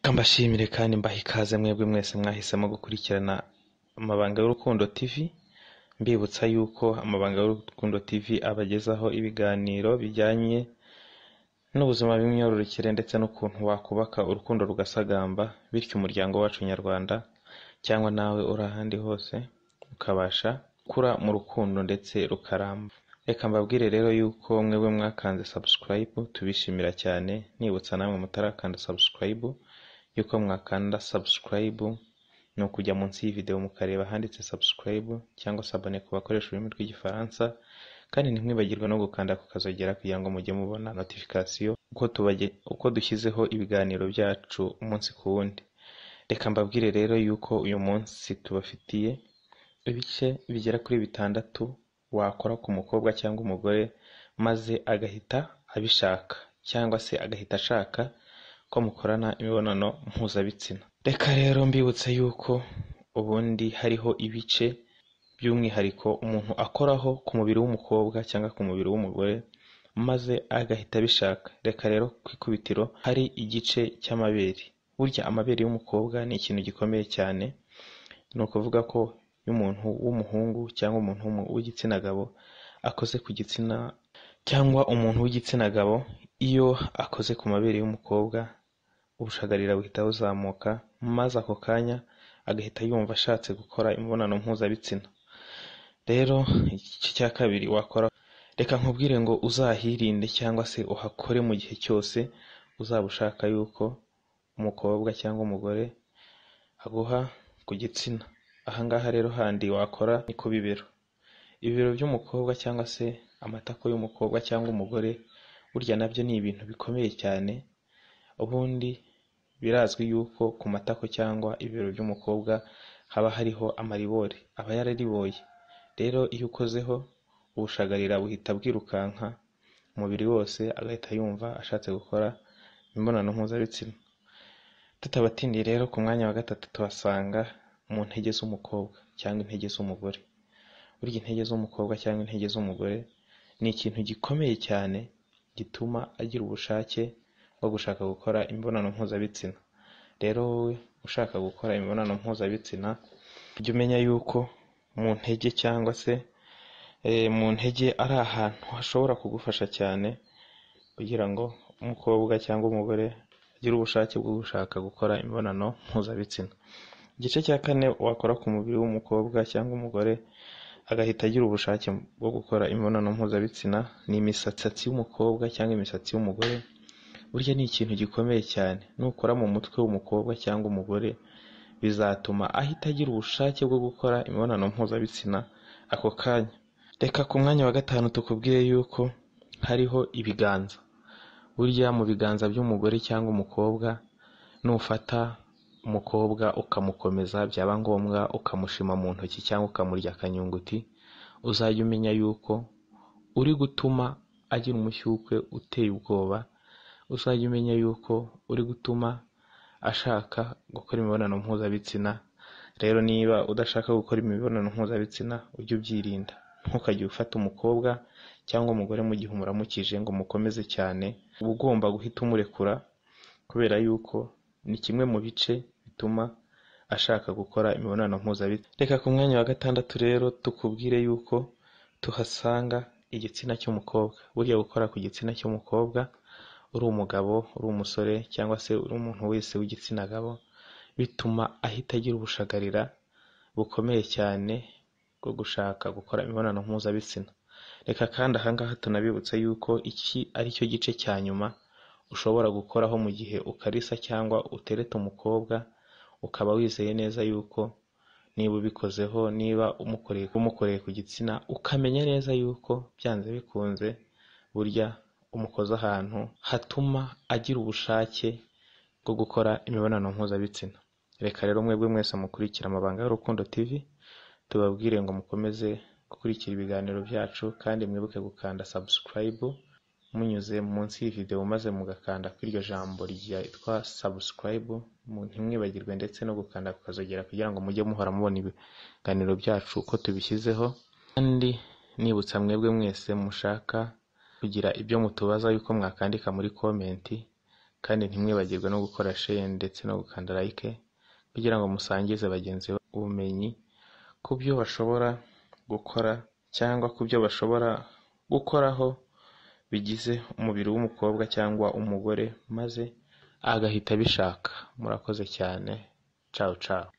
Reka mbashimire kandi mbahe ikaze mwebwe mwese mwahisemo gukurikirana Amabanga y'Urukundo TV, mbibutsa yuko Amabanga y'Urukundo TV abagezaho ibiganiro bijyanye n'ubuzima bw'imyororokere ndetse n'ukuntu wakubaka urukundo rugasagamba, bityo umuryango wacu nyarwanda cyangwa nawe uri ahandi hose ukabasha gukura mu rukundo ndetse rukaramba. Reka mbabwire rero yuko mwebwe mwakanze subscribe tubishimira cyane, nibutsa namwe mutarakanda subscribe yuko mwakanda subscribe, ni ukujya munsi y'iyi video mukareba ahanditse subscribe cyangwa s'abonner ku bakoresha ururimi rw'Igifaransa, kandi ntimwibagirwe no gukanda ku kazogera kugira ngo mujye mubona notification uko dushyizeho ibiganiro byacu umunsi ku wundi. Reka mbabwire rero yuko uyu munsi tubafitiye ibice bigera kuri 6 wakora ku mukobwa cyangwa umugore maze agahita abishaka cyangwa se agahita ashaka ko mukorana imibonano mpuzabitsina. Reka rero mbibutse yuko ubundi hariho ibice by'umwihariko umuntu akoraho ku mubiri w'umukobwa cyangwa ku mubiri w'umugore maze agahita abishaka. Reka rero ku ikubitiro hari igice cy'amabere. Burya amabere y'umukobwa ni ikintu gikomeye cyane, ni ukuvuga ko iyo umuntu w'umuhungu cyangwa umuntu w'igitsina gabo akoze ku gitsina cyangwa umuntu w'igitsina gabo iyo akoze ku mabere y'umukobwa, ubushagarira buhita buzamuka maze ako kanya agahita yumva ashatse gukora imibonano mpuzabitsina. Rero igice cya kabiri wakora, reka nkubwire ngo uzahirinde cyangwa se uhakore mu gihe cyose uzaba ushaka yuko umukobwa cyangwa umugore aguha ku gitsina. Ahangaha rero handi wakora ni ku bibero. Ibibero by'umukobwa cyangwa se amatako y'umukobwa cyangwa umugore burya nabyo ni ibintu bikomeye cyane. Ubundi birazwi yuko ku matako cyangwa ibibero by'umukobwa haba hariho amaribori, aba yarariboye. Rero iyo ukozeho ubushagarira buhita bwirukanka umubiri wose, agahita yumva ashatse gukora imibonano mpuzabitsina. Tutabatindiye rero ku mwanya wa 3 tuhasanga mu ntege z'umukobwa cyangwa intege z'umugore. Burya intege z'umukobwa cyangwa intege z'umugore ni ikintu gikomeye cyane gituma agira ubushake bwo gushaka gukora imibonano mpuzabitsina. Rero wowe ushaka gukora imibonano mpuzabitsina, jya umenya yuko mu ntege cyangwa se mu ntege ari ahantu hashobora kugufasha cyane kugira ngo umukobwa cyangwa umugore agire ubushake bwo gushaka gukora imibonano mpuzabitsina. Igice cya 4 wakora ku mubiri w'umukobwa cyangwa umugore agahita agira ubushake bwo gukora imibonano mpuzabitsina ni imisatsi y'umukobwa cyangwa imisatsi y'umugore. Burya ni ikintu gikomeye cyane, nukora mu mutwe w'umukobwa cyangwa umugore bizatuma ahita agira ubushake bwo gukora imibonano mpuzabitsina ako kanya. Reka ku mwanya wa 5 tukubwire yuko hariho ibiganza. Burya mu biganza by'umugore cyangwa umukobwa, nufata umukobwa ukamukomeza byaba ngombwa ukamushima mu ntoki cyangwa ukamurya akanyunguti, uzajya umenya yuko uri gutuma agira umushyukwe uteye ubwoba, uzajya umenya yuko uri gutuma ashaka gukora imibonano mpuzabitsina. Rero niba udashaka gukora imibonano mpuzabitsina ujye ubyirinda, ntukajye ufata umukobwa cyangwa umugore mu gihe umuramukije ngo mukomeze cyane, uba ugomba guhita umurekura kubera yuko ni kimwe mu bice bituma ashaka gukora imibonano mpuzabitsina. Reka ku mwanya wa 6 rero tukubwire yuko tuhasanga igitsina cy'umukobwa. Burya gukora ku gitsina cy'umukobwa uri umugabo, uri umusore cyangwa se uri umuntu wese w'igitsina gabo, bituma ahita agira ubushagarira bukomeye cyane bwo gushaka gukora imibonano mpuzabitsina. Reka kandi ahangaha tunabibutsa yuko iki ari cyo gice cya nyuma ushobora gukoraho mu gihe ukarisa cyangwa utereta umukobwa, ukaba wizeye neza yuko niba ubikozeho, niba umukoreye ku gitsina, ukamenya neza yuko byanze bikunze burya umukoze ahantu hatuma agira ubushake bwo gukora imibonano mpuzabitsina. Reka rero mwebwe mwese mukurikira Amabanga y'Urukundo TV, tubabwire ngo mukomeze gukurikira ibiganiro byacu kandi mwibuke gukanda subscribe munyuze munsi y'iyi video, maze mugakanda kuri iryo jambo ryitwa subscribe, ntimwibagirwe ndetse no gukanda ku kazogera kugira ngo mujye muhora mubona ibiganiro byacu uko tubishyizeho. Kandi nibutsa mwebwe mwese mushaka kugira ibyo mutubaza yuko mwakandika muri comment, Kandi ntimwibagirwe no gukora share ndetse no gukanda like kugira ngo musangize bagenzi ubumenyi ku byo bashobora gukora cyangwa ku byo bashobora gukoraho bigize umubiri w'umukobwa cyangwa umugore, maze agahita abishaka. Murakoze cyane, cawu cawu.